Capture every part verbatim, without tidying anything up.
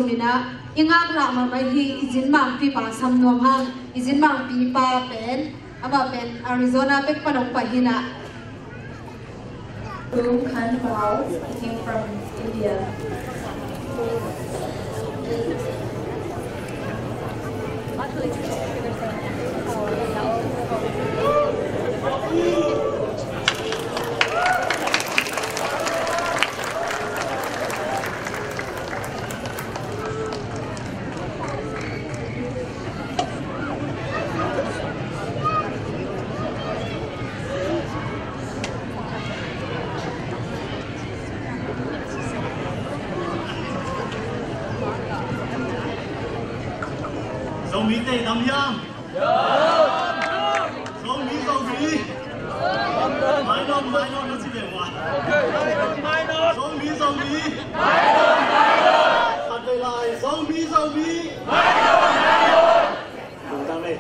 Minah i ngaklah mahmah hi. I zin mangpipa sam nuam hang. I zin mangpipa pen amah pen Arizona pek pan hong pai hi nah. Tung Khan Pao, he came from India. Zomite i dam hiam? Zomi, Zomi. Mainon, mainon na ci ve ua. Zomi, Zomi. Khat vei lai, Zomi, Zomi. Lungdam ei.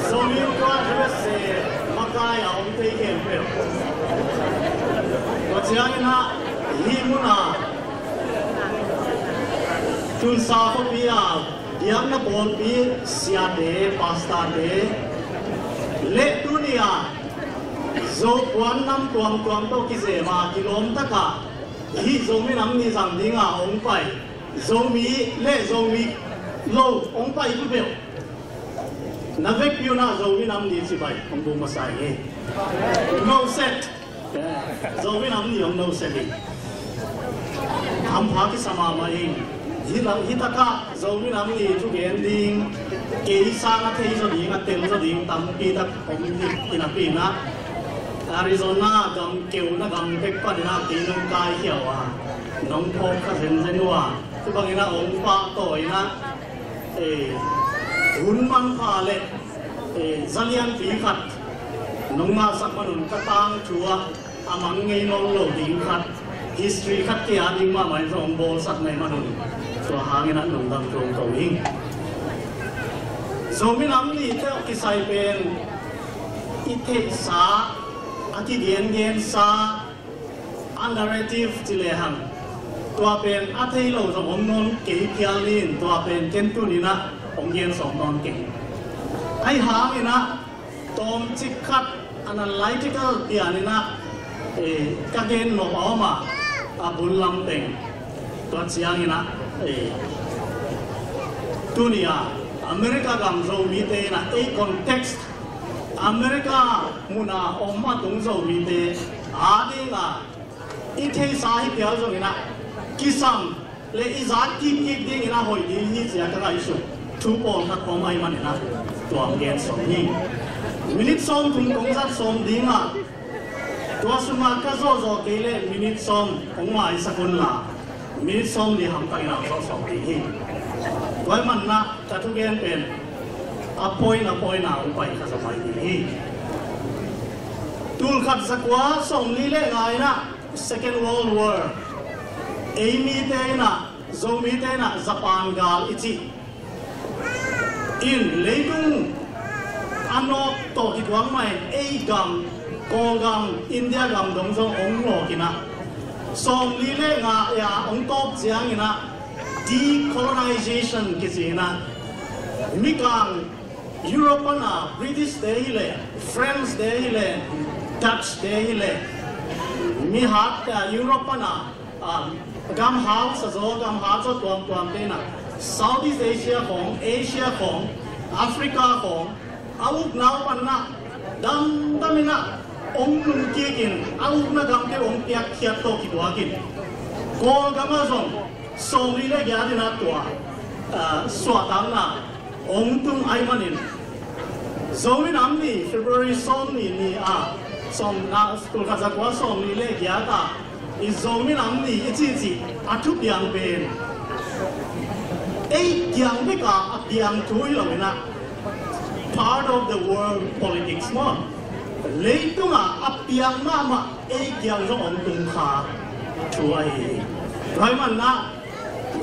Zomi innkuan U S A makai a om thei khempeuh. Tua ciangin ah hih munah Tulsa khuapi a biakna pawlpi siate, pastorte le tuni a Zopuan nam tuamtuam tawh kizema kilawm taka hih Zomi Nam Ni zang dinga hong pai Zomi le Zomi lo hong pai khempeuh na vekpi un ah Zomi Nam Ni cibai hong buk masa hi. No set. Zomi Nam Ni hong no set hi. Hampha kisa mahmah ing. Hih lam, hih takah Zomi Nam Ni thugen ding kei sang a thei zaw ding, a tel zaw ding tampi tak om hi. Ina pi na Arizona gam keu na gam pek panin ah kei nong kaikhia uh a, nong phawk kha zenzen uh a, hih bangin ah hong pahtawi in ah, eh, hun manpha le, eh, zalianpi khat nong ngahsak man un ka tangthu ah a mang ngei nawn lo ding khat, history khat kei a ding mahmah in zong hong bawlsak na hih man un tua hangin ah lungdam tuamtuam ing. Zomi Nam Ni tawh kisai pen i theihsa, a kigengensa, a narrative ci lehang tua pen a thei lo zong om nawn kei phial in tua pen ken tuni in ah hong gen sawm nawn kei. Ahi hangin ah tawmcik khat analytical pian in ah, eh, ka gen nop a om a, a bul lam teng tua ciangin ah, eh, tuni a America gam Zomite in ah ei context America mun a om a tung Zomite a ding a i theihsa hi phial zongin ah kisam le i zat kik kik dingin a hoih ding hi ci a ka ngaihsut thu pawlkhat om ahih manin ah tua hong gen sawm hi. Minute sawmthum kong zat sawm ding a, tua sungah ka zawhzawh kei leh minute sawm hong maisak un la, minute sawmli hamtang in ah zawh sawm ding hi. Tua ahih manin ah ka thugen pen a point a point a hong pai kha zaw mai ding hi. Tul khat za kua sawmli le nga in ah Second World War, ei mite in ah, Zomite in ah Japan gal i cih in leitung a nawk tawh kituak mah in ei gam, Kawlgam, India gam dong zong hong nawk in ah, sawmli le nga a hong tawp ciangin ah decolonization kici in ah, mikang Europe pana British te hi leh, French te hi leh, Dutch te hi leh, mihat, ah, Europe pana, ah, gam hausa zaw, gam hausa tuamtuam te in ah Southeast Asia khawng, Asia khawng, Africa khawng a ukna uh pan in ah damdam in ah hong lungkik in a ukna gamte hong piakkhiat tawh kituak in Kawlgam ah zong sawmli le giat in ah tua, ah, suahtakna hong tung ahih manin Zomi Nam Ni February sawmnih ni a, sawm, ah, tul khat za kua sawmli le giat a i Zomi Nam Ni i cihcih a thupiang pen ei kiang bek a a piang thu hi lo in ah part of the world politics maw. Leitungah a piang mahmah ei kiang zong hong tung kha thu ahi hi. Tua ahih manin ah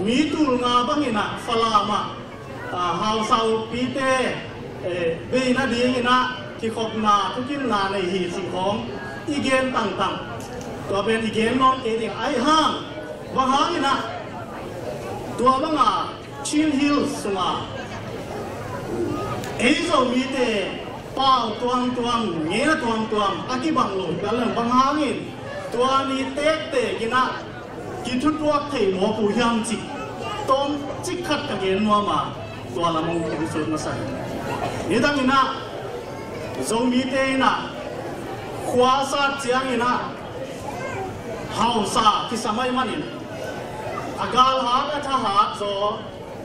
mi tul nga bangin ah Falam ah, ah, hausa ukpite, eh, bei nadingin ah kikhopna, thukimna nei hi cih khawng i gen tangtang. Tua pen i gen nawn kei ding ahi hang, bang hangin ah tua banga Chin Hills sunga ei Zomite pau tuamtuam, ngeina tuamtuam a kibang lo hi kal leng, bang hangin tua ni tektek in ah kithutuak thei mawk uh hiam cih tawmcik khat ka gen nuam a, tua lam hong kong sut masa hi. Nidangin ah Zomite in ah khua sat ciangin ah hausa kisam ahih manin a galhat, a thahat zaw,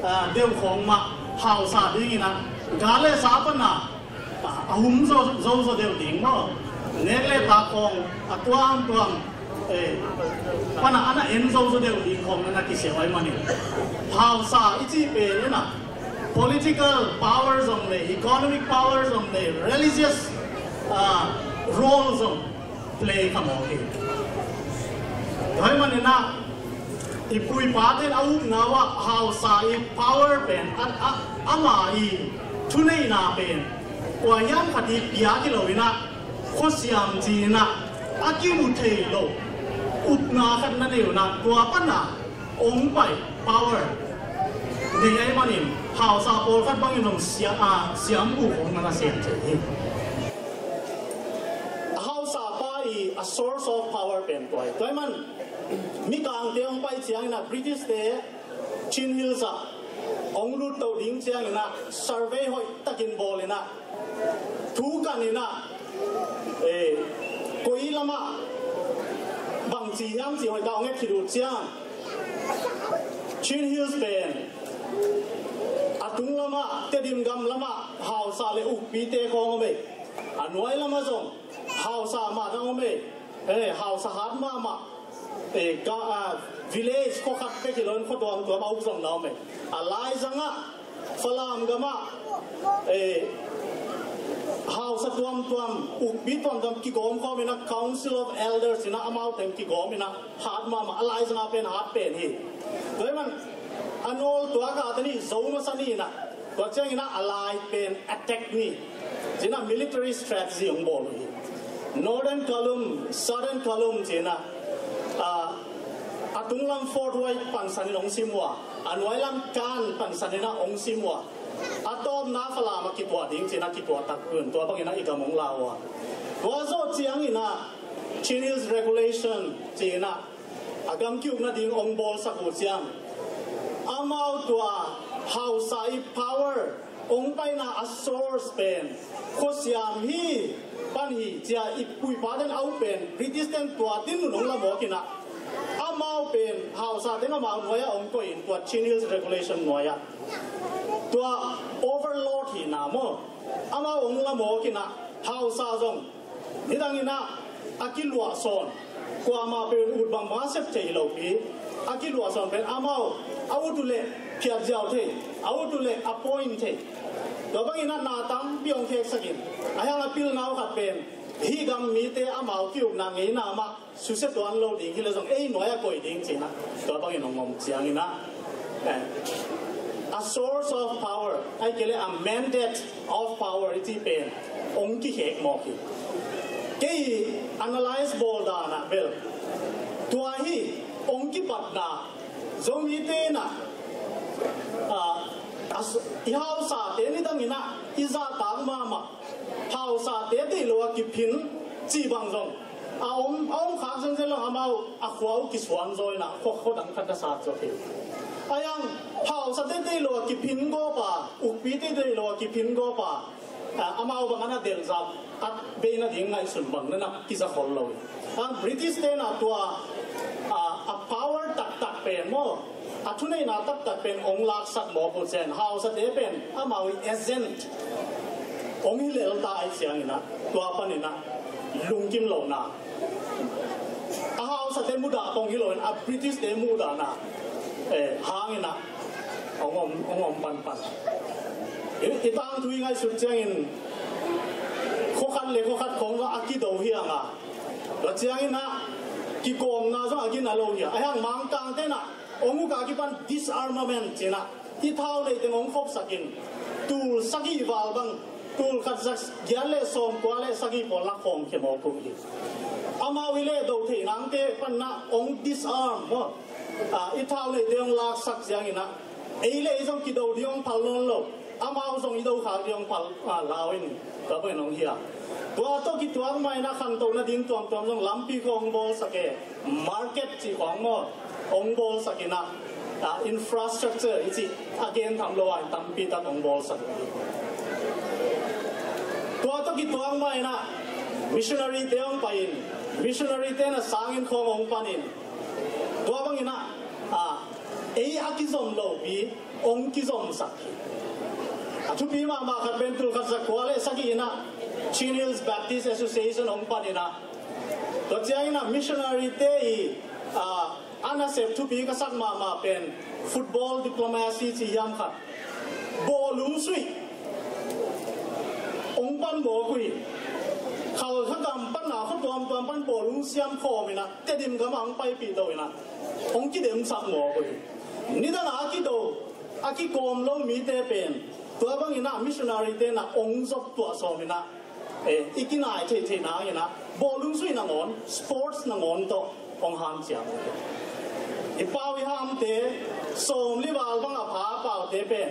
ah, deuh khawng mah hausa dingin ah gal le sa pan a, ah, a hum zo, zo, zo deuh ding maw. Nek le tak khawng a tuamtuam, eh, pan a, a na en zo, zo deuh ding khawng na kisiau ahih manin hausa i cih pen in ah political power zong nei, economic power zong nei, religious, ah, role zong play kha mawk hi. Tua ahih manin ah i pu i pate in a upna uh ah hausa i power pen, a, a, ama i thuneihna pen kua hiam khat i piak hi lo in ah, khuasiam ci-in ah a kimu thei lo upna khat na nei un ah, tua pan a hong pai power nei ahih manin hausa pawlkhat bangin hong sia-, ah, siampu khawng na na sem thei hi. A hausa pa i a source of power pen tua hi. Tua ahih man Mikangte hong pai ciangin ah British-te Chin Hills ah hong lutto ding ciangin ah survey hoih takin bawl in ah, thu kan in ah, eh, koi lamah bangci hiam cih hoih tak hong et khit uh ciang, Chin Hills pen a tung lamah, Tedim gam lamah hausa le ukpite khawng om ei. A nuai lamah zong hausa mah na om ei. Eh, hausa hat mahmah, eh, ka, ah, village khua khat bek hi lo in khua tuamtuam a uk zong na om ei. A laizangah Falam gamah, eh, hausa tuamtuam, ukpi tuamtuam kigawm khawm in ah Council of Elders in ah amau teng kigawm in ah hat mahmah, a laizangah pen hat pen hi. Tua ahih man a nawltuak a teni zo masa ni in ah, tua ciangin ah a lai pen attack ni ci-in ah military strategy hong bawl uh hi. Northern column, Southern column ci-in ah, ah, a tunglam Fort White pansanin hong sim uh a, a nuailam Kan pansanin ah hong sim uh a, a tawpna Falam ah kituah ding ci-in ah kituah tak un, tua bangin ah i gam hong la uh a. Tua zawh ciangin ah Chin Hills Regulation ci-in ah a gam ki-uk nading hong bawlsak uh ciang, amau tua hausa i power hong paina a source pen khuasiam hi, pan hi ci-a i pu i pate in a up pen, British-te in tua teng un hong la mawk in ah, amau pen hausa teng amau nuai-ah hong koih in, tua Chin Hills Regulation nuai-ah, tua overlord hihna maw, amau hong la mawk in ah, hausa zong nidangin ah a kiluahsawn, kuamah pen ut bangbang a sep thei hi lopi, a kiluahsawn pen amau a ut uh leh phiat ziau thei, a ut uh leh appoint thei. Tua bangin ah na tampi hong kheksak in, a hiang a pilna uh khat pen hih gam mite amau ki-ukna ngeina mah susia tuan lo ding hi leh zong ei nuai-ah koih ding ci-in ah, tua bangin hong om ciangin ah, eh, a source of power, ahih kei leh a mandate of power i cih pen hong kikhek mawk hi. Kei analyse bawl dan ah bel tua hi hong kipatna, Zomite in ah, ah, a s-, i hausate nidangin ah i zahtak mahmah, hausate deih lo a kiphin cih bang zong a om, a om khak zenzen lo, amau a khua uh kisuan zaw in ah khua, khua dang khat a sat zaw hi. A hiang hausate deih lo a kiphin gawp a, ukpite deih lo a kiphin gawp a, a, amau bang a na delhzah, a bei nading ngaihsun bang na na kiza khol lo hi. A, British-te in ah tua, a, a power taktak pen maw, a thuneihna taktak pen hong laksak mawk uh ciang, hausate pen amau i agent hong hi lel ta ahih ciangin ah, tua panin ah lungkim lohna, a hausate mudah pong hi loin a British-te muhdahna, eh, hangin ah hong om, hong om panpan. I, i tangthu i ngaihsut ciangin, Khat le khat khong a kido hi hang a, tua ciangin ah kikawmna zong a gina lo hi a, a hiang Mangkangte in ah ong uk a kipan disarmament ci-in ah i thau neih teng ong khopsakin tul sagih val bang, tul khat za giat le sawmkua le sagih pawl lak khawm khia mawk uh hi. Amau i lehdo theih nangte pan ah ong disarm maw, a, i thau neihte ong laksak ciangin ah ei le ei zong kido ding ong phal nawn lo, amau zong i do khak ding ong phal, a, lau in, tua bangin ong hi a. Tua tawh kituak mah in ah khantohna ding tuamtuam zong lampi khong ong bawlsak e, market cih khong maw, ong bawlsak in ah, a, infrastructure i cih a gen tham lo a tampi tak ong bawlsak. Tua tawh kituak mah in ah missionary-te ong pai in, missionary-te in ah sanginn khong ong pan in, tua bangin ah, a, ei a kizom lopi ong kizomsak hi. A thupi mahmah khat pen tul khat za kua le sagih in ah Chin Hills Baptist Association ong pan in ah, tua ciangin ah missionary-te i, a, a nasep thupi ka sak mahmah pen football diplomacy ci hiam khat, bawlung suih ong pan mawk uh hi. Khalkha gam pan a khua tuamtuam pan bawlung siam khawm in ah Tedim gam ah ong paipih lo in ah ong kidemsak mawk uh hi. Nidang a a kido, a kikawm lo mite pen tua bangin ah missionary-te in ah ong zop tuah sawm in ah, e, i kinai theihtheih nangin ah bawlung suih nangawn, sports nangawn tawh ong hanciam. I pau i hamte, sawmli val bang a pha paute pen,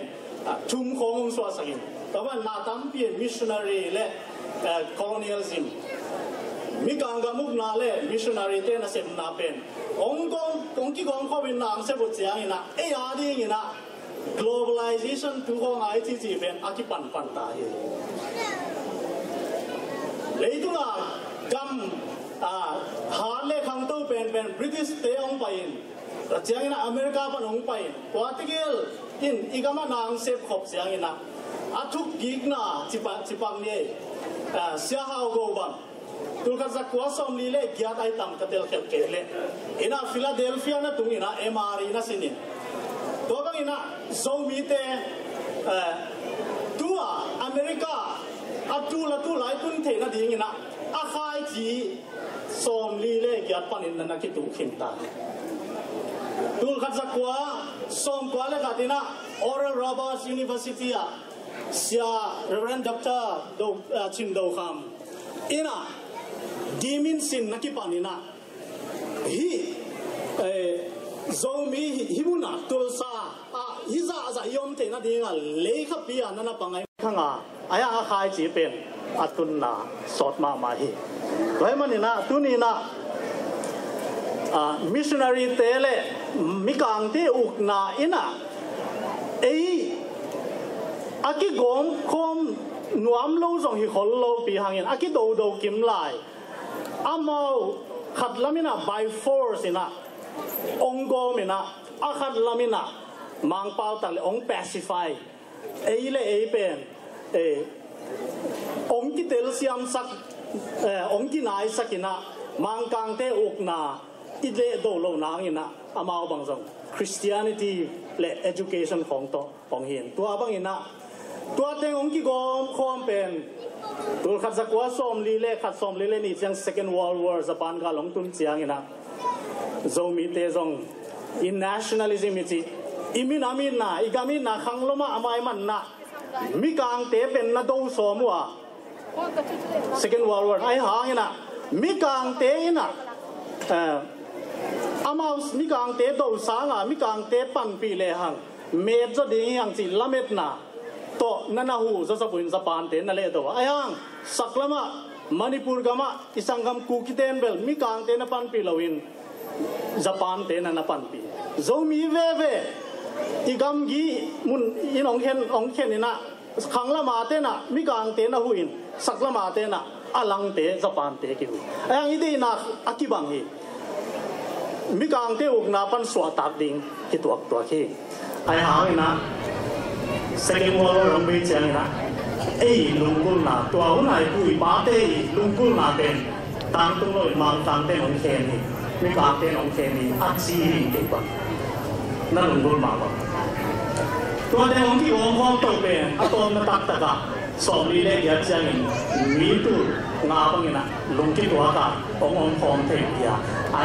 a, thum khong ong suahsak in, tua bang na tampi in missionary le, e, colonialism, mikang gam ukna le missionary-te nasepna pen ong gawm, ong kigawm khawm in na ong sep uh ciangin ah ei a dingin ah globalization tu khong a i cihcih pen a kipanpan ta hi. Leitung a gam, a, hat le khangto penpen British-te ong pai in, tua ciangin ah America pan ong pai in, tua tegel in i gam ah na ong sep khop ciangin ah a thuk gikna cipa-, cipak ni ei, a, Sia Hau Go bang, tul khat za kua sawmli le giat ai tam ka telkhialh kei leh in ah Philadelphia na tung in ah M R E na sin in, tua bangin ah Zomite, e, tu a America a tul a tul a i tun theih nadingin ah a khaici sawmli le giat panin na na kituh khin ta. Tul khat za kua sawmkua le khat in ah Oral Roberts University ah Sia Reverend Doctor Do, a, Chin Do Kham in ah Dimin sin na kipan in ah hih, e, Zomi hih, hih mun ah Tulsa ah hih zahzah i om theih nading a leikhapi a na na pang a i khang a, a hiang a khaici pen a tunna sawt mahmah hi. Tua ahih manin ah tuni in ah, a, missionary-te le mikangte ukna in ah ei a kigawm khawm nuam lo zong hi khol lopi hangin a kidodo kim lai, amau khat lam in ah by force in ah ong gawm in ah, a khat lam in ah Mangpau tak le ong pacify, ei le ei pen, e, ong kitelsiamsak, e, ong kinaisak in ah Mangkangte ukna i lehdo loh nangin ah amau bang zong Christianity le education khong tawh ong hi in, tua bangin ah tua teng ong kigawm khawm pen tul khat za kua sawmli le khat, sawmli le nih ciang Second World War, Japan gal ong tun ciangin ah Zomite zong i nationalism i cih, i minam itna, i gam itna, khanglom ah a maimanna, mikangte pen na do sawm uh a, Second World War ahih hangin ah mikangte in ah, e, amau mikangte do sang a mikangte panpih lehang metzaw ding hi hang cih lametna tawh na na huh zawzaw uh in Japan-te na lehdo a, ahih hang saklam ah Manipur gam ah i sanggam Kuki-ten bel mikangte na panpih loin Japan-te na na panpih. Zomi veve i gamgi mun in ong khen, ong khen in ah, khanglam a ten ah mikangte na huh in, saklam a ten ah a langte Japan-te kihuh. Ahih hang i deihna a kibang hi. Mikangte ukna pan suahtak ding kituaktuak hi. Ahih hangin ah Second World War hong bei ciangin ah ei lunggulhna, tua hun a i pu i pate i lunggulhna pen tangtung lo in Mangkangte in hong khen hi, mikangte in hong khen hi a ci hi ding kei bang. Na lunggulh mah bang. Tuate hong kigawm khawm to pen a tawpna taktak ah Sawmli le giat ciangin mi tul nga bangin ah lungkituak a hong omkhawm thei hi a,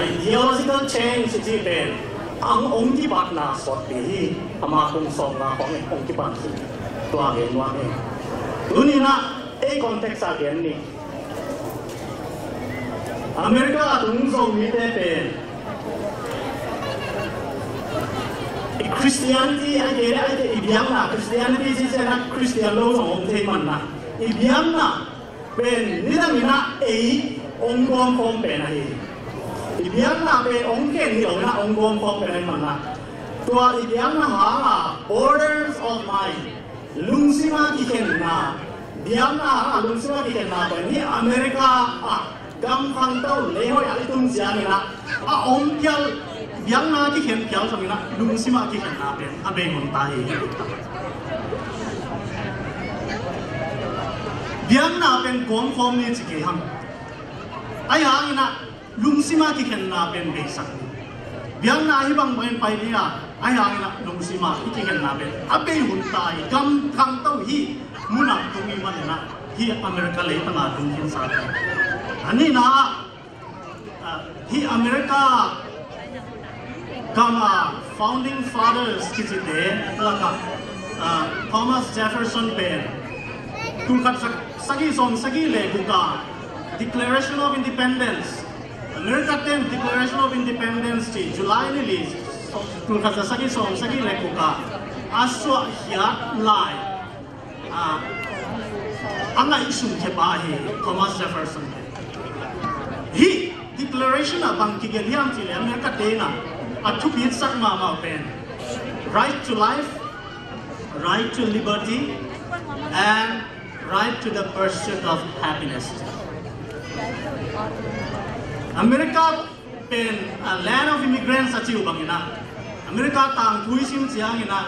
ideological change i cih pen ang hong kipatna sawtpi hi. Ama kum sawmnga khawngin hong kipan hi. Tua gen nuam hi. Tuni-in ah ei context ah gen ni. America a tung Zomite pen i Christianity a gen a, i biakna Christianity sisena Christian lo zong om thei manna, i biakna pen nidangin ah ei hong gawmkhawm pen ahi. I biakna pen hong khen hi lo-in ah hong gawmkhawm pen ahi manna, tua i biakna hanga borders of mind, lungsima kikhenna, biakna hanga lungsima kikhenna pen hi America ah gam khangto leihoih ah i tun ciangin ah a om phial, biakna kikhen phial zongin ah lungsima kikhenna pen a bei hun ta hi. Biakna pen gawmkhawm ni ci kei hang. Ahi hangin ah lungsima kikhenna pen beisak ni. Biakna hi bangbangin pai ding a, ahi hangin ah lungsima i kikhenna pen a bei hun ta hi. Gam khangto hi. Munah tung i manna hi America leitanga tung khinsa hi. A nihna ah, ah, hi America gam a founding fathers kicite lakah, ah, Thomas Jefferson pen tul khat za sagih sawm sagih le guk a Declaration of Independence, America ten Declaration of Independence ci July ni li tul khat za sagih sawm sagih le guk a a suahkhiat lai, ah, a ngaihsun khe pa hi Thomas Jefferson. Hih declaration ah bang kigen hiam cih leh America te in ah a thupitsak mahmah pen right to life, right to liberty, and right to the pursuit of happiness. America pen, ah, land of immigrants a ci uh bangin ah, America tangthu i sim ciangin ah,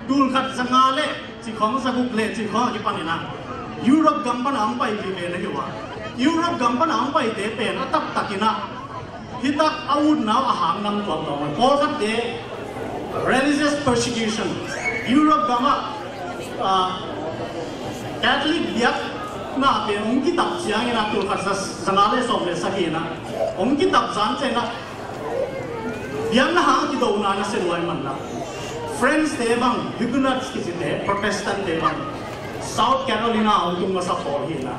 tul khat za nga le cih khawng, za guk le cih khawng a kipanin ah Europe gam pan a hong pai vive na hi uh a, Europe gam pan a hong paite pen a taktakin ah hih tak a utna uh a hang nam tuamtuam a, pawlkhatte religious persecution, Europe gam ah, ah, Catholic biakna pen hong kitap ciangin ah tul khat za, za nga le sawm le sagih in ah hong kitap zan ciangin ah biakna hang kidona nasia lua ahih manin ah French te bang, Huguenots kicite, Protestant te bang South Carolina hong tung masa pawl hi in ah,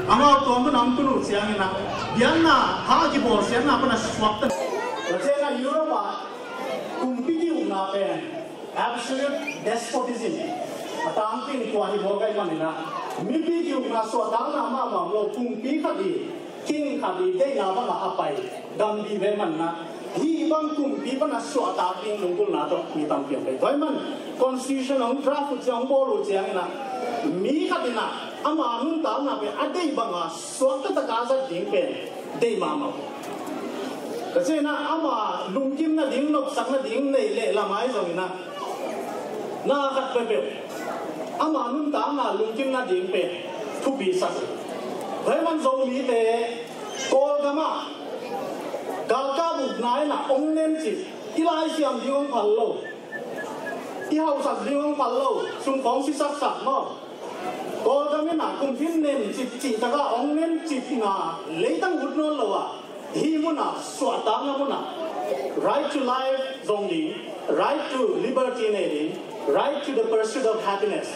amau tua mun a hong tun uh ciangin ah biakna hang kibawlsiatna pan a suakta. Tua ciangin ah Europe ah kumpi ki-ukna pen absolute despotism a tangpi in tua hi bawl ka hih manin ah, mipi ki-ukna suahtakna mahmah lo, kumpi khat i, king khat i deihna bangah a pai gam vive manin ah, hih bang kumpi pan a suahtak ding lunggulhna tawh mi tampi hong pai. Tua ahih man constitution hong draft uh ciang, hong bawl uh ciangin ah, mi khat in ah ama nuntakna pen a deih banga suakta taka zat ding pen deih mahmah uh. Tua ciangin ah ama lungkim nading, nopsak nading neih leh lam ahi zongin ah, na khat peuhpeuh ama nuntakna lungkim nading pen thupisak uh. Tua ahih man Zomite Kawlgam ah galkap ukna in ah hong nencip, i laisiam ding hong phal lo, i hausak ding hong phal lo, sumkhawng sisaksak maw? Kawlgam in ah kumpi in nencip cih takah hong nencipna leitang ut nawn lo ah, hih munah, suahtakna munah, right to life zong ding, right to liberty nei ding, right to the pursuit of happiness,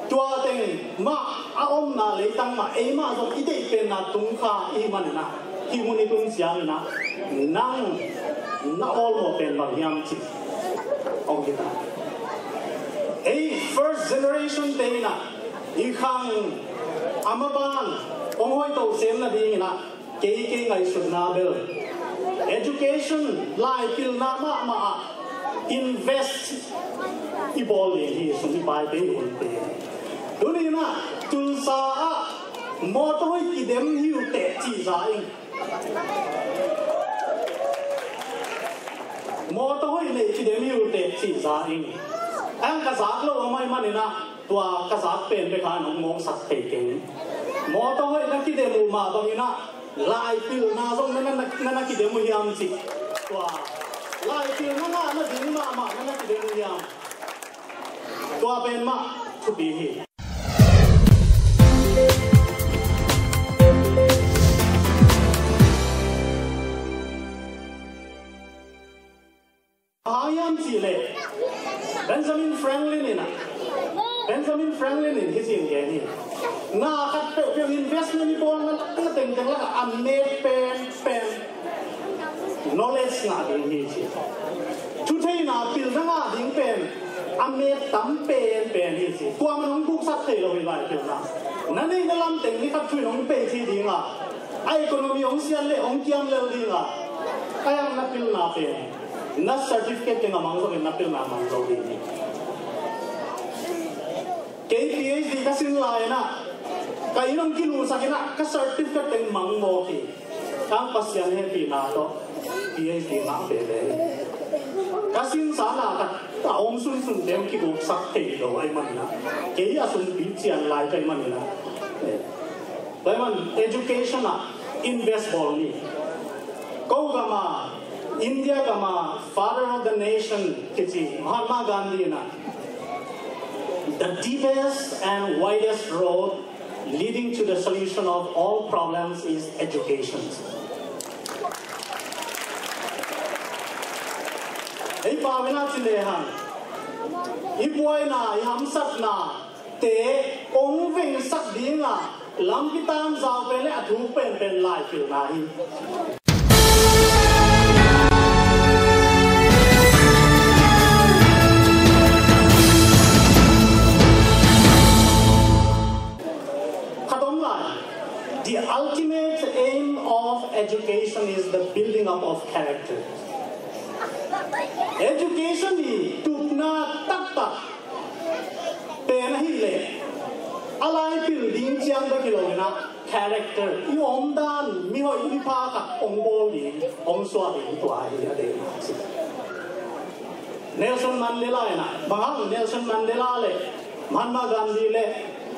tua teng mah a omna leitang mah eimah zong i deih penna tung kha i hih manin ah, hih mun i tun ciangin ah nang na awlmawh pen bang hiam cih hong hi ta. Ei first generation te in ah i khang a maban hong hoihto sem nadingin ah kei, kei ngaihsutna bel education, laipilna mahmah ah invest i bawl ding hi, sum i paite, i hunte. Tuni in ah Tulsa ah mawtaw hoih kidem hi uh teh cih za ing. Mawtaw hoih neih kidem hi uh teh cih za ing. Ang ka zak loh a, amah ahih manin ah tua ka zak pen bek a nong mawngsak thei keng. Mawtaw hoih na kidem uh mah bangin ah laipilna zong na, na, na, na kidem uh hiam cih. Tua laipilna ngah nading mahmah na, na kidem uh hiam? Tua pen mah thupi hi. Bang hiam cih leh Benjamin Franklin in ah, Benjamin Franklin in hih ci-in gen hi. Na khat peuhpeuh investment i bawl na tengteng lakah a met penpen knowledge ngah ding hi ci. Thutheihna pilna ngah ding pen a met tam penpen hi ci. Kuaman hong buksak thei lo hi lai pilna. Na neih na lam teng ni khat thu in hong pei thei ding a, a economy hong siat leh hong kiam lel ding a, a yang na pilna pen na certificate teng a mang zongin na pilna mang zo ding hi. Kei PhD ka sin lai-in ah ka inn hong kilutsak in ah ka certificate teng mang mawk hi. Kang Pasian hehpihna tawh PhD ngah veve hi. Ka sinsa na ka a om sunsun teng kiguksak thei lo ahih manin ah kei a sumpi cian lai ka hih manin ah, eh, tua ahih man education ah invest bawl ni. Ko gam a, India gam a, father of the nation kici Mahatma Gandhi in ah, the deepest and widest road leading to the solution of all problems is education. Ei pau in ah ci lehang i buaina, i hamsatna te hong vengsak ding a lampi tamzaw pen leh a thuk penpen lai pilna hi. Khat om lai. The ultimate aim of education is the building up of character. Education i tupna taktak pen ahih leh a lai pil ding ciang bek hi lo in ah character, i omdan, mihoih mipha khat hong bawl ding, hong suah ding, tua hi a deihna. Nelson Mandela in ah, bang hang Nelson Mandela leh Mahatma Gandhi leh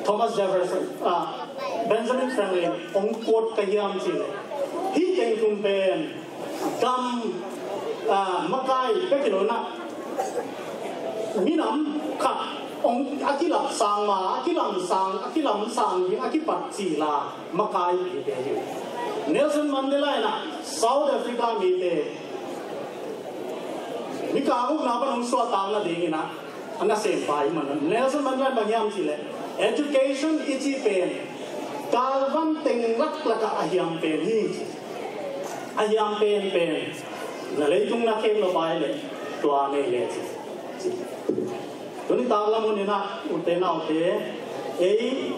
Thomas Jefferson, ah, Benjamin Franklin hong quote ka hiam cih leh, hih teng thum pen gam, ah, makai bek hi lo in ah, minam khat hong a kilapsang ma, a kilamsang, a kilamsang ding a kipat cil a makai pite hi. Nelson Mandela in ah South Africa mite, Mikang ukna pan hong suahtakna dingin ah a nasempa ahih manin Nelson Mandela in bang hiam cih leh, education i cih pen galvan teng laklakah a hiam pen hi ci. A hiam penpen na leitung na khek lo pai leh tua nei le ci. Tuni taklam hun in ah ute naute, ei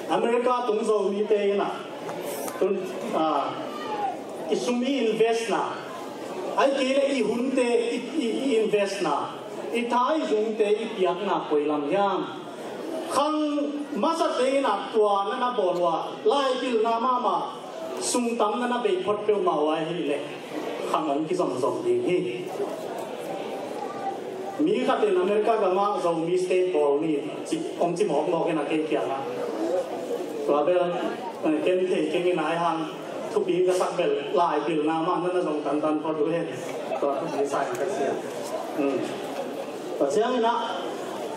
America tung Zomite in ah tun, ah, i sum i invest na, ahih kei leh i hunte i, i, i invest na, i tha i zungte i piakna koi lam hiam? Khang masate in ah tua na na bawl uh a, lai pilna mahmah sum tam na na bei phot peuhmah uh ahih leh khang hong kizomzom ding hi. Mi khat in America gam ah Zomi state bawl ni ci, hong ci mawkmawk in ah kei kiangah. Tua bel, eh, ken thei keng in ah, ahih hang thupi ka sak bel lai pilna mah na na zong tantan phot uh hen. Tua thupi sa in ka sia. Hmm. Tua ciangin ah,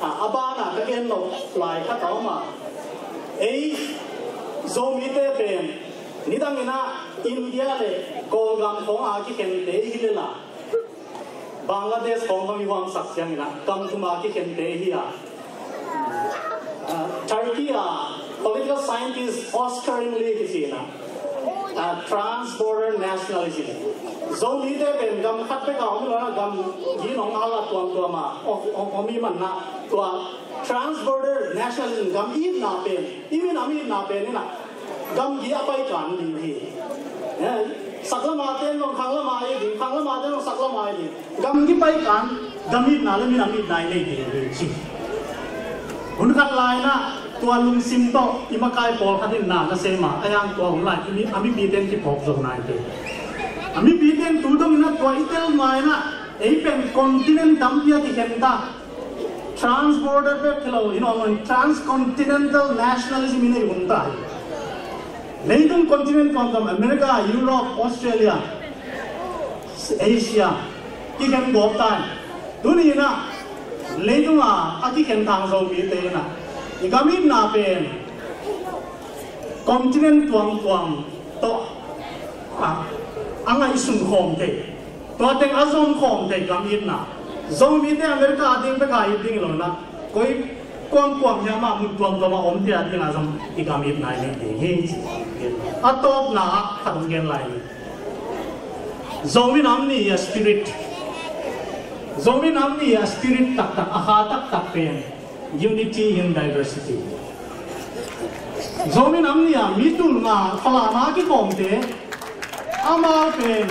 a, a banah ka gen nop lai khat a om a, ei Zomite pen nidang in ah India leh Kawlgam khawng a kikhente i hi lel a, Bangladesh khawng bang i huamsak ciangin ah gam thum a kikhente i hi a, ah, Turkey a political scientist Oscar Ingli kici in ah, ah, trans-border nationalism. Zomite pen gam khat bek a om lo in ah, gamgi in hong hal a tuamtuam a om, om, om i hih manin ah tua trans-border nationalism, gam itna pen, i minam itna pen in ah gamgi a paikan ding hi. Eh, saklam a ten zong khanglam a i ding, khanglam a ten zong saklam a i ding. Gamgi paikan, gam itna leh minam itna i nei ding hi ci. Hun khat lai in ah tua lungsim tawh i makai pawlkhat in na na sem a, ahih hang tua hun lai i mi, a mipite in kiphawk zo nai te. A mipite in tu dong in ah tua i tel nai in ah, ei pen continent tampi a kikhen ta. Trans-border bek hi lo in, transcontinental nationalism in ei hun ta hi. Leitung continent tuamtuam, America, Europe, Australia, Asia, kikhen gawp ta hi. Tuni in ah leitung a a kikhen thang Zomite in ah i gam itna pen continent tuamtuam tawh a, a ngaihsun khawm thei. Tua teng a zom khawm thei gam itna. Zomite America a ding bek a it ding hi lo in ah, koi kuangkuang hiam ah mun tuamtuam a omte a dingin zong i gam itna i neih ding hi, ci. A tawpna ah khat hong gen lai ni. Zomi nam nih a spirit, Zomi nam nih a spirit taktak, a kha taktak pen unity in diversity. Zomi nam nih a mi tul nga, Falam a kikhawmte, amau pen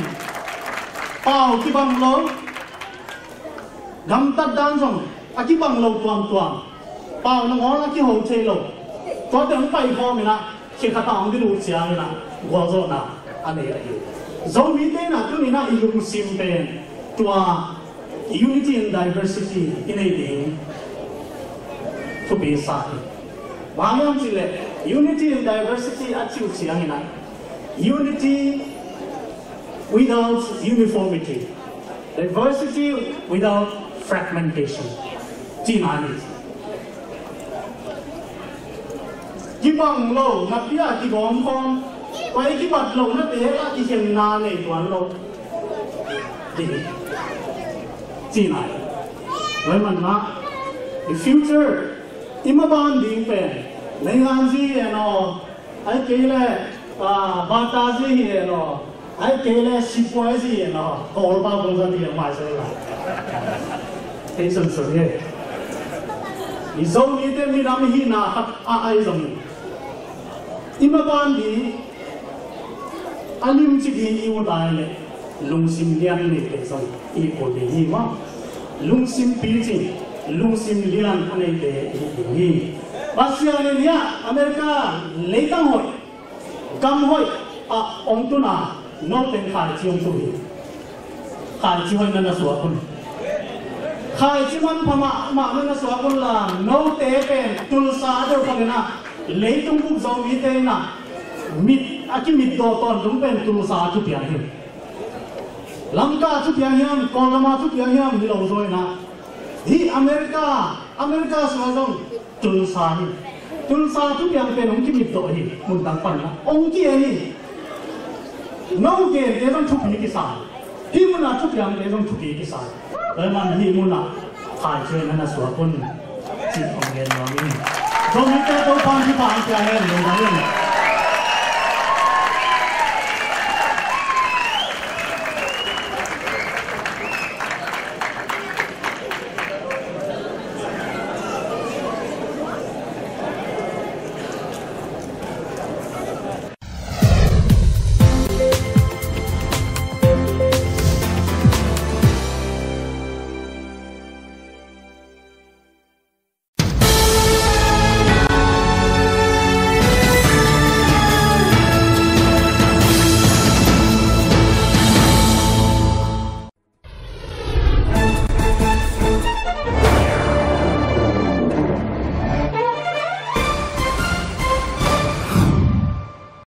pau kibang lo, gamtat dan zong a kibang lo tuamtuam, pau nangawn a kiho thei lo. Tuate hong paikhawm in ah, khekhat a hong diluh ciangin ah gualzawhna a nei ahi hi. Zomite in ah tuni in ah i lungsim pen tua unity in diversity i neih ding thupi sa hi. Bang hiam cih leh unity in diversity a cih uh ciangin ah, unity without uniformity, diversity without fragmentation, cihna hi. Kibang lo napi a kigawm khawm, pai kibat lo nate a kikhenna nei tuan lo ding hi, cihna hi. Tua ahih manin ah i future, i maban ding pen, neinganzi hi en aw, ahih kei leh, ah, batazi hi en aw, ahih kei leh sipuaizi hi en aw, ka olpa bangzah hi en, maizah lai. Hei sunsun hi. I Zomite minam hihna khat a ahi zongin, i maban ding, a limci ding i ut lai leh lungsim lian neite zong i kul ding hi maw. Lungsim picing, lungsim lian a neite i hi ding hi. Pasian in hiah America leitang hoih, gam hoih ah hong tun a, no teng khaici hong tuh hi. Khaici hoih na na suak un. Khaici manpha mahmah na na suak un la, note pen tulsa a deuh bangin ah, leitung bup Zomite in ah, mit a kimitdawh tawntung pen tulsa a thupiang hi. Lamka a thupiang hiam, Kawlgam a thupiang hiam hi lo zaw in ah, hih America, America sung ah zong tulsa hi. Tulsa thupiang pen hong kimitdawh hi, mun dang pan ah hong ki-en hi. No gente zong thupi kisa hi. Hih mun ah thupiangte zong thupi kisa hi. Tua ahih manin hih mun ah khaici hoih na na suak un, ci hong gen nuam ing. Zomite Topa'n thupha hong pia hen, lungdam ing.